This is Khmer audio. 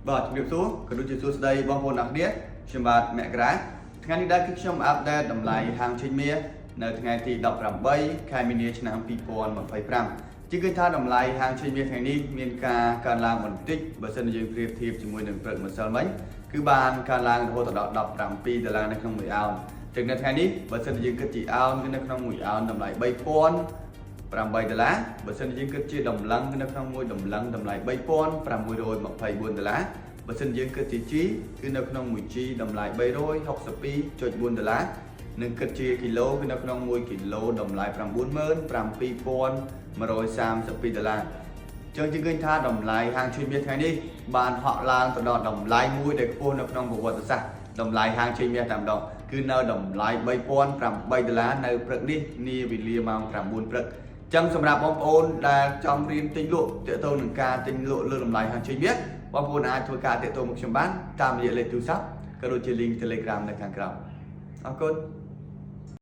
បាទជំរាបសួរក៏ដូចជាសួស្តីបងប្អូនអ្នកគ្នាខ្ញុំបាទមករាថ្ងៃនេះដែរគឺខ្ញុំ update តម្លៃហាងឆេងមាសនៅថ្ងៃទី18ខែមីនាឆ្នាំ2025ជាគឺថាតម្លៃហាងឆេងមាសថ្ងៃនេះមានការកើនឡើងបន្តិចបើសិនជាយើងប្រៀបធៀបជាមួយនឹងព្រឹកម្សិលមិញគឺបានកើនឡើងរហូតដល់17ដុល្លារនៅក្នុងមួយអោនចឹងនៅថ្ងៃនេះបើសិនជាយើងគិតជាអោនគឺនៅក្នុងមួយអោនតម្លៃ3000 8ដុល្លារបើសិនជាយើងគិតជាតម្លឹងគឺនៅក្នុងមួយតម្លឹងតម្លៃ3624ដុល្លារបើសិនយើងគិតជាជីគឺនៅក្នុងមួយជីតម្លៃ362.4ដុល្លារនិងគិតជាគីឡូគឺនៅក្នុង1គីឡូតម្លៃ97132ដុល្លារចឹងយើងឃើញថាតម្លៃហាងឆេងមាសថ្ងៃនេះបានហក់ឡើងទៅដល់តម្លៃមួយដែលខ្ពស់នៅក្នុងប្រវត្តិសាស្ត្រតម្លៃហាងឆេងមាសតែម្ដងគឺនៅតម្លៃ3008ដុល្លារនៅព្រឹកនេះនាវេលាម៉ោង9ព្រឹក ចឹងសម្រាប់បងប្អូនដែលចង់រៀនទិញលក់ទាក់ទងនឹងការទិញលក់លើតម្លៃហាងឆេងមាសបងប្អូនអាចធ្វើការទាក់ទងមកខ្ញុំបានតាមរយៈលេខទូរស័ព្ទក៏ដូចជា link Telegram នៅខាងក្រោមអរគុណ។